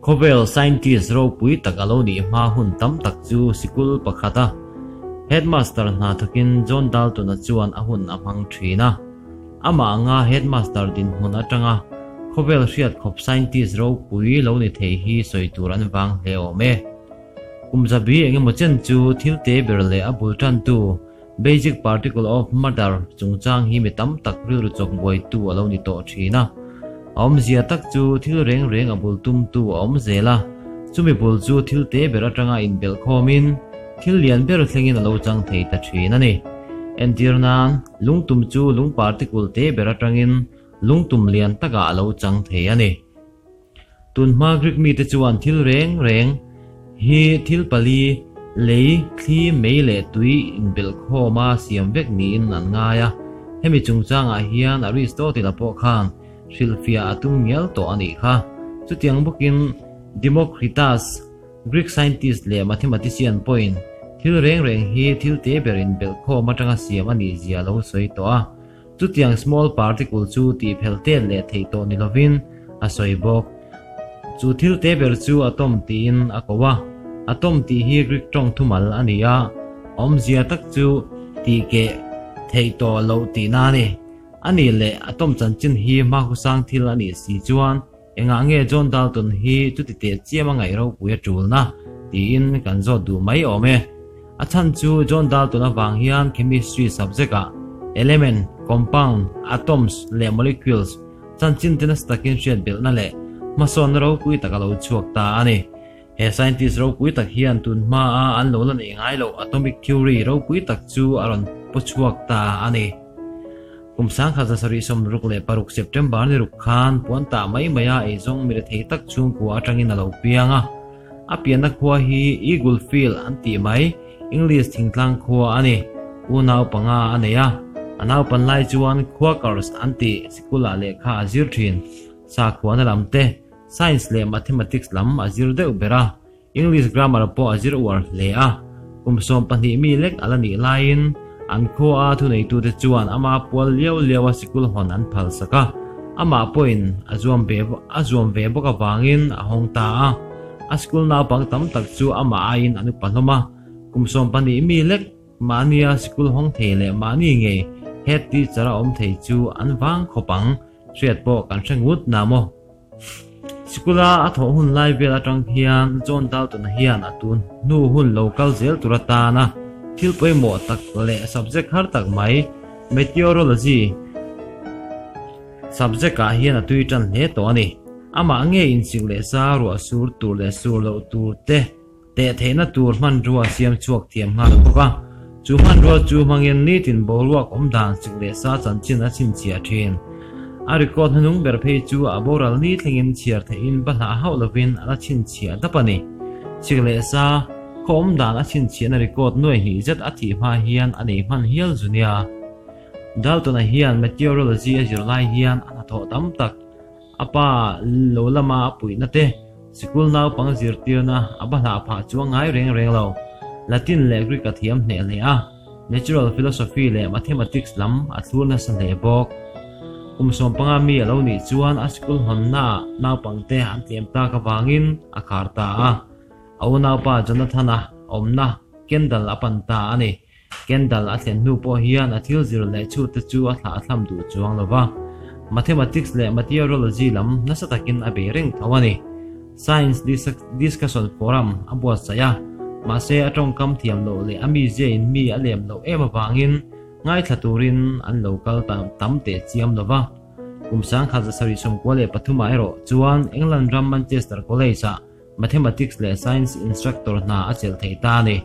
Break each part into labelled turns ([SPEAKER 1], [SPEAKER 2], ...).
[SPEAKER 1] Khawvel scientist ropui tak a lo nih hma hun tam tak chu sikul pakhata headmaster hna thawkin John Dalton-a chuan a hun a hmang thin a. Amah anga headmaster dinhmun atanga khawvel hriat khawp scientist ropui lo ni thei hi sawi tur an vang hle awm e. Kum zabi engemaw chen chu thil te ber leh a bul tantu Basic particle of matter chungchang hi mi tam tak rilru chawk buaitu a lo ni tawh thin a. A awmzia tak chu thil reng reng a bul tumtu a awm zel a, chumi bul chu thil te ber atanga inbelh khawmin thil lian ber thlengin a lo chang thei ta thin a ni. Entir nan, lungtum chu lung particle te ber atangin lungtum lian takah a lo chang thei a ni. Tunhma Greek mite chuan thil reng reng hi thil pali, lei, thli, mei leh tui inbelh khawma siam vek niin an ngai a. Hemi chungchangah hian Aristotle-a pawh khan hrilhfiah a tum ngial tawh a nih kha. Chutiang bawkin Democritus, Greek scientist leh mathematician pawhin thil reng reng hi thil te ber inbelh khawm atanga siam a nih zia a lo sawi tawh a. Chutiang small particle chu tih phel tet leh theih tawh ni lovin a sawi bawk. Chu thil te ber chu atom tiin a ko a. Atom tih hi Greek tawng thumal a ni a, awmzia tak chu tih keh theih tawh loh tihna a ni. A nih leh atom chanchin hi hmakhawsang thil a nih si chuan Engah nge John Dalton hi chuti teh chiam a ngaih ropui a tulna? tiin kan zawt duh mai awm e. A chhan chu John Dalton avang hian chemistry subject ah element, compound, atoms leh molecules chanchin te nasa takin hriat belhna leh hmasawnna ropui tak a lo chhuak ta a ni. He scientist ropui tak hian tun hmaa an lo la neih ngai loh atomic theory ropui tak chu a rawn paw chhuak ta a ni. Kum 1766 September ni ruk khan puan tah mai maia eizawng mi rethei tak chhungkua atangin a lo piang a. A pianna khua hi Eagle Field an tih mai, English thingtlang khua a ni. Unau panga a nei a. A naupan lai chuan Quakers an tih sikulah lehkha a zir thin. Sakhuana lam te, Science leh Mathematics lam a zir deuh ber a. English grammar pawh a zir uar hle a, kum 12 mi lek a la nih laiin an khua a thuneitute chuan ama pual liau liau a sikul hawn an phal sak a, amah pawhin a zuam ve a zuam ve bawk avangin a hawng ta a. A sikul naupang tam tak chu amah aiin an upa hlawm a, kum 12 mi lek mahnia sikul hawng thei leh mahni ngei head teacher a awm thei chu an vang khawp ang hriat pawh kan hre ngut na maw. Sikula a thawh hun lai vel atang hian John Dalton-a hian a tun hnu hun lo kal zel tur atana thil pawimawh tak leh subject har tak mai Meteorology subject-ah hian a tui tan hle tawh a ni. Amah nge insik leh sa ruah sur tur leh sur loh tur te Teh theihna tur hmanrua siam chhuak thiam nghal bawk a, chu hmanrua chu hmangin nitin boruak awm dan sik leh sa chanchin a chhinchhiah thin. A record hnuhnung ber phei chu a boral ni thlengin chhiar theihin va hlah hauh lovin a la chhinchhiah dap a ni. Sik leh sa khaw awm dan a chhinchhiahna record nuai hnih zet a thih hma hian a nei hman hial zu nia. Dalton-a hian meteorology a zir lai hian a hnathawh tam tak A pa lo lama a puihna te, sikul naupang zirtirna a va hlah phah chu a ngai reng reng lo. Latin leh Greek a thiam hneh hle a, natural philosophy leh mathematics lam a thlur nasa hle bawk. Kum 15 mi a lo nih chuan a sikul hawnnaah naupangte an tlem tak avangin a khar ta a, a unaupa Jonathan-a awmna Kendal a pan ta a ni. Kendal a thlen hnu pawh hian a thil zir leh chhute chu a thlah thlam duh chuang lo va, Mathematics leh Meteorology lam nasa takin a bei reng tho a ni. Science Discussion Forum a buatsaih a, mahse a tawngkam thiam loh leh a miziain mi a lem loh em avangin ngaithla turin an lo kal tam teh chiam lo va. Kum 1793 ah erawh chuan England ram Manchester College-ah Mathematics leh Science instructor hna a chelh thei ta a ni.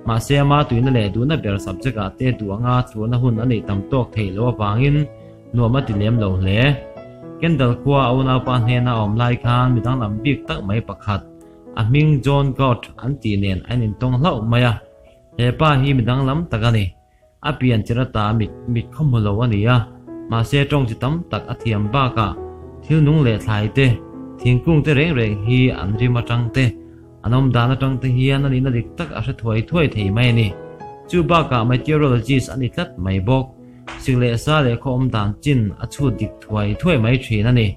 [SPEAKER 1] Mahse ama tuina leh duhna ber subject ah te duh anga chhuahna hun a neih tam tawk theih loh avangin nuam a ti lem lo hle. Kendall khua a unaupa hnena a awm lai khan mi danglam bik tak mai pakhat, a hming John Gaught an tih nen a inintawng hlauh mai a. He pa hi mi danglam tak a ni. A pian tir ata mit mit khaw hmu lo a ni a, mahse tawng chi tam tak a thiam bakah thil nung leh thlai te, thingkung te reng reng hi an rim atang te, an awm dan atang te hian a nihna dik tak a hre thuai thuai thei mai a ni. Chu bakah meteorologist a ni tlat mai bawk. Sik leh sa leh khaw awm dan chin a chhut dik thuai thuai mai thin a ni.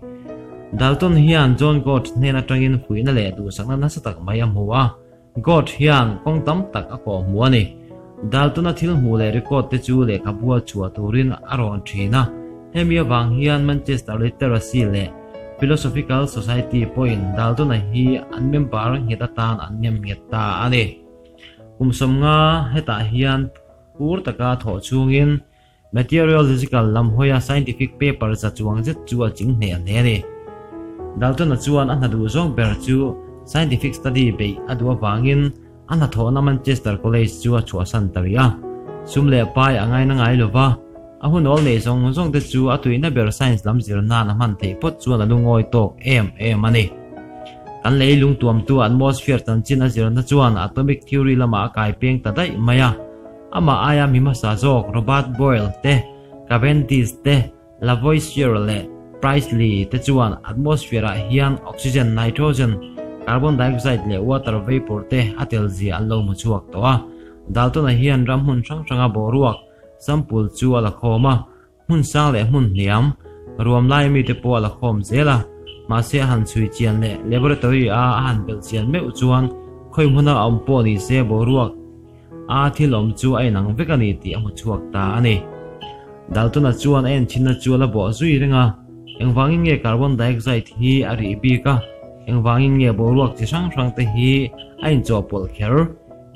[SPEAKER 1] Dalton hian John Gott hnen atangin fuihna leh duhsakna nasa tak mai a hmu a, Gott hian kawng tam tak a kawh hmu a ni. Dalton-a thil hmuh leh record te chu lehkhabua chhuah turin a rawn thin a, hemi avang hian Manchester Literacy leh Philosophical Society pawhin Dalton-a hi an member nghet atan an nem nghet ta a ni. Kum 50 hetah hian phur taka thawh chungin Meteorological lam hawia scientific paper za chuang zet chu a ching hneh hle a ni. Dalton-a chuan a hna duh zawng ber chu scientific study beih a duh avangin a hnathawhna Manchester College chu a chhuahsan ta rih a. Sum leh pai a ngaina ngai lo va, a hun awl nei zawng zawng te chu a tuihna ber science lam zir nan a hman theih phawt chuan a lungawi tawk em em a ni. Kan lei lungtuamtu atmosphere chanchin a zirna chuan atomic theory lamah a kai peng ta daih mai a. Amah aia mi hmasa zawk Robert Boyle te, Cavendish te, Lavoisier leh Priestley te chuan atmosphere-ah hian oxygen, nitrogen, carbon dioxide leh water vapour te a tel zia an lo hmu chhuak tawh a. Dalton-a hian ram hmun hrang hranga boruak sample chu a la khawm a, Hmun sang leh hmun hniam, ruam laia mite pawh a la khawm zel a, mahse a han chhui chian leh laboratory a a han belh chian meuh chuan khawi hmuna a awm pawh ni se boruak a thil awm chu a inang vek a ni tih a hmu chhuak ta a ni. Dalton-a chuan a enchinna chu a la bawh zui reng a, engvangin nge carbon dioxide hi a rih bik a, engvangin nge boruak chi hrang hrang te hi a inchawhpawlh kher?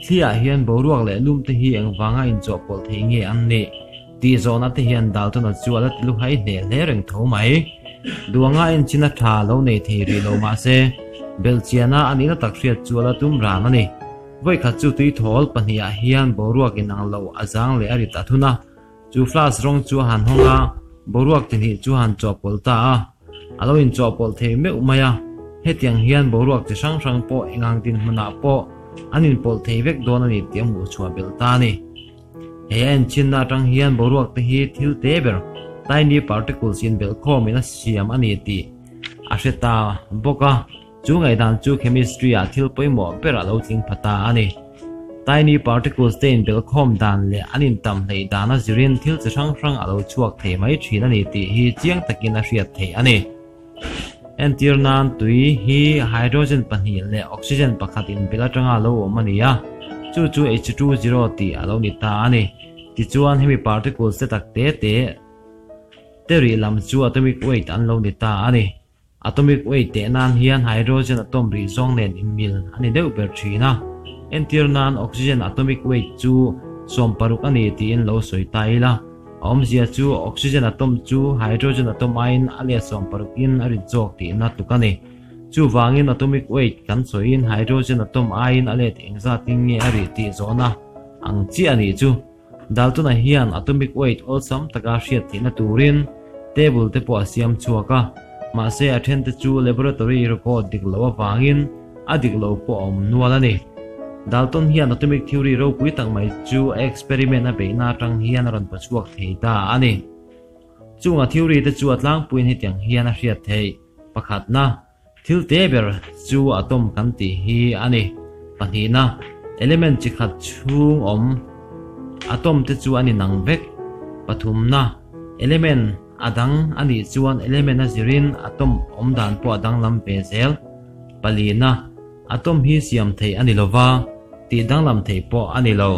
[SPEAKER 1] Thliah hian boruak leh lum te hi engvanga inchawhpawlh thei nge an nih? Tih zawhna te hian Dalton-a chu a la ti luhai hneh hle reng tho mai. Duanga enchin a tha lo nei thei rih lo mahse, belhchiana a nihna tak hriat chu a la tum ran a ni. Vawikhat chu tuithawl pahnihah hian boruak inang lo a zang leh a rit a thun a, chu flask rawng chu a han hawng a, boruak tihnih chu a han chawhpawlh ta a. A lo inchawhpawlh thei meuh mai a, hetiang hian boruak chi hrang hrang pawh engang dinhmunah pawh an inpawlh thei vek dawn a ni tih a hmuh chhuah belh ta a ni. He a enchinna atang hian boruak te hi thil te ber, tiny particles, in belhkhawm in a siam a ni tih a hre ta bawk a, chu ngaihdan chu chemistry ah thil pawimawh ber a lo tling pha ta a ni. Tiny particles te in belhkhawm dan leh an intam hleih dan a zirin thil chi hrang hrang a lo chhuak thei mai thin a ni tih hi chiang takin a hriat theih a ni. Entir nan tui hi hydrogen pahnih leh oxygen pakhat inbel atanga lo awm a ni a, chu chu H2O tih a lo ni ta a ni. Tichuan hemi particles te tak te te te rih lam chu atomic weight an lo ni ta a ni. Atomic weight teh nan hian hydrogen atom rih zawng nen inmil a ni deuh ber thin a. Entir nan oxygen atomic weight chu 60 a ni tiin lo sawi ta ila. A awmzia chu oxygen atom chu hydrogen atom aiin a let 60 in a rit zawk tihna tluk a ni. Chuvangin atomic weight kan sawiin hydrogen atom aiin a let engzatin nge a rih tih zawhna ang chiah a nih chu. Dalton-a hian atomic weight awlsam taka hriat theihna turin table te pawh a siam chhuak a, mahse a thente chu laboratory record dik loh avangin a dik lo pawh a awm nual a ni. Dalton hian atomic theory ropui tak mai chu a experiment a beihna atang hian a rawn pachhuak thei ta a ni. Chunga theory te chu a tlangpuiin hetiang hian a hriat theih. Pakhatna, thil te ber chu atom kan tih hi a ni. Pahnihna, element chi khat chhung awm atom te chu a ni nang vek. Pathumna, element a dang a nih chuan element a zirin atom awm dan pawh a danglam ve zel. Palina, atom hi siam theih a ni lo va, tih danglam theih pawh a ni lo.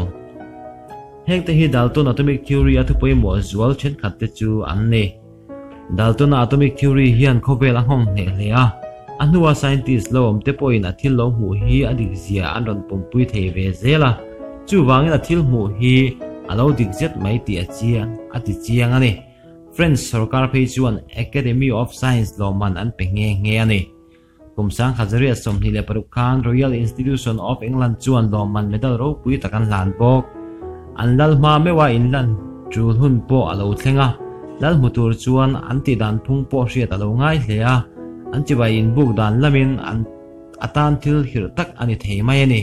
[SPEAKER 1] Hengte hi Dalton atomic theory a thupawimawh zual thenkhat te chu an ni. Dalton-a atomic theory hian khawvel a nghawng hneh hle a, a hnua scientist lo awm te pawhin a thil lo hmuh hi a dik zia an rawn pawmpui thei ve zel a, chuvangin a thil hmuh hi a lo dik zet mai tih a chiang a ti chiang a ni. French sorkar phei chuan Academy of Science lawmman an pe nghe nghe a ni. Kum 1926 khan Royal Institution of England chuan lawmman medal ropui tak an hlan bawk. An lal hma meuha inlan tul hun pawh a lo thleng a, lal hmu tur chuan an tih dan phung pawh hriat a lo ngai hle a, an chibai inbuk dan lamin an atan thil hirh tak a ni thei mai a ni.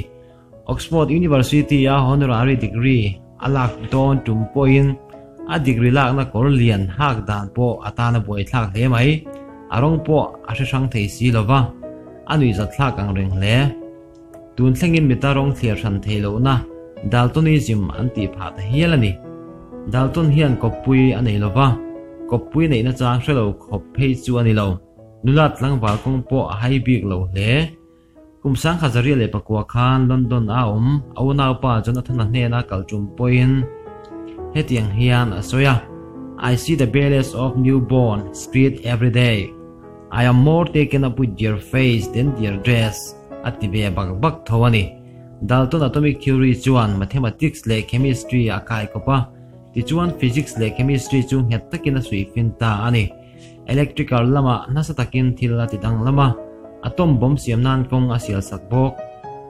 [SPEAKER 1] Oxford University-a honorary degree a lak dawn tum pawhin a degree lakna kawr lian hak dan pawh a tan a buaithlak hle mai. A rawng pawh a hre hrang thei si lo va, a nuihzatthlak ang reng hle. Tun thlengin mita rawng thliar hran thei lohna Daltonism an tih phah ta hial a ni. Dalton hian kawppui a nei lo va, kawppui neihna chang hre lo khawp phei chu a ni lo. Nula tlangval kawng pawh a hai bik lo hle. Kum 1909 khan London a awm a unaupa Jonathan-a hnena kal tum pawhin hetiang hian a sawi a, I see the belles of Newborn Street every day. I am more taken up with their face than their dress, a ti ve bak bak tho a ni. Dalton atomic theory chuan mathematics leh chemistry a kai kawp a, tichuan physics leh chemistry chu nghet takin a suihfin ta a ni. Electrical lamah nasa takin thil a ti danglam a, atom bomb siam nan kawng a sial sak bawk.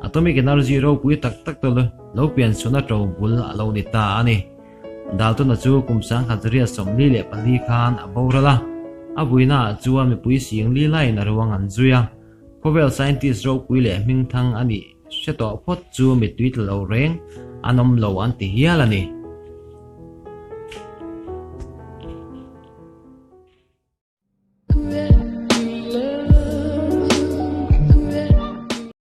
[SPEAKER 1] Atomic energy ropui tak tak te lo pian chhun a to bul a lo ni ta a ni. Dalton-a chu kum 1944 khan a boral a, a vuinaah chuan mipui sing li laiin a ruang an zui a. Khawvel scientist ropui leh hmingthang a nih hre tawh phawt chu mittui tla lo reng an awm lo an ti hial a ni.